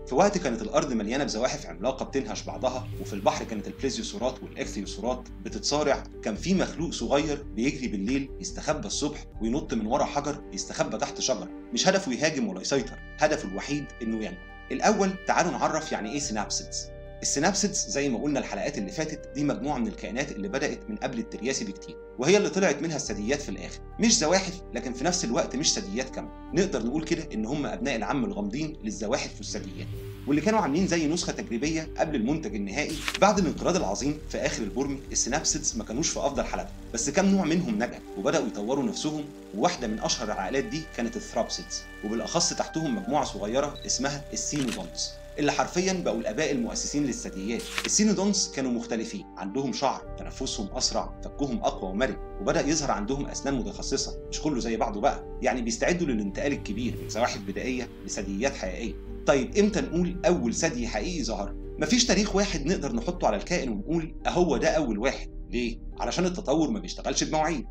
في وقت كانت الارض مليانة بزواحف عملاقة بتنهش بعضها، وفي البحر كانت البليزيوسورات والاكثيوسورات بتتصارع، كان في مخلوق صغير بيجري بالليل، يستخبى الصبح وينط من ورا حجر، يستخبى تحت شجرة. مش هدفه يهاجم ولا يسيطر، هدفه الوحيد انه ينجو. الاول تعالوا نعرف يعني ايه synapsids. ال synapsids زي ما قلنا الحلقات اللي فاتت دي مجموعة من الكائنات اللي بدات من قبل الترياسي بكتير، وهي اللي طلعت منها الثدييات في الاخر. مش زواحف لكن في نفس الوقت مش ثدييات كاملة، نقدر نقول كده ان هم ابناء العم الغامضين للزواحف والثدييات، واللي كانوا عاملين زي نسخه تجريبية قبل المنتج النهائي. بعد الانقراض العظيم في اخر البرمي ال synapsids ما كانوش في افضل حالاتهم، بس كام نوع منهم نجا وبداوا يطوروا نفسهم، وواحدة من اشهر العائلات دي كانت ال therapsids، وبالاخص تحتهم مجموعة صغيرة اسمها ال cynodonts، اللي حرفيا بقوا الاباء المؤسسين للثدييات. ال cynodonts كانوا مختلفين، عندهم شعر، تنفسهم اسرع، فكهم اقوى ومرن، وبدا يظهر عندهم اسنان متخصصة، مش كله زي بعضه بقى، يعني بيستعدوا للانتقال الكبير من زواحف بدائية لثدييات حقيقية. طيب امتى نقول اول ثدي حقيقي ظهر؟ مفيش تاريخ واحد نقدر نحطه على الكائن ونقول اهو ده اول واحد. ليه؟ علشان التطور ما بيشتغلش بمواعيد.